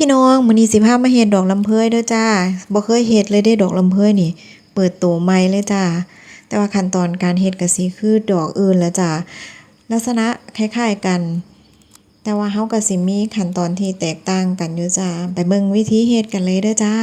ພີ່ນ້ອງ ມື້ນີ້ຊິພາມາເຮັດດອກລຳເພີຍເດີຈ້າ. ບໍ່ເຄີຍເຮັດເລີຍເດ້ ດອກລຳເພີຍນີ້ ເປີດໂຕໃໝ່ເລີຍຈ້າ. ແຕ່ວ່າຂັ້ນຕອນການເຮັດກໍຊິຄືດອກອື່ນແຫຼະຈ້າ. ລັກສະນະຄ້າຍໆກັນ ແຕ່ວ່າເຮົາກໍຊິມີຂັ້ນຕອນທີ່ແຕກຕ່າງກັນຢູ່ຈ້າ. ໄປເບິ່ງວິທີເຮັດກັນເລີຍເດີຈ້າ.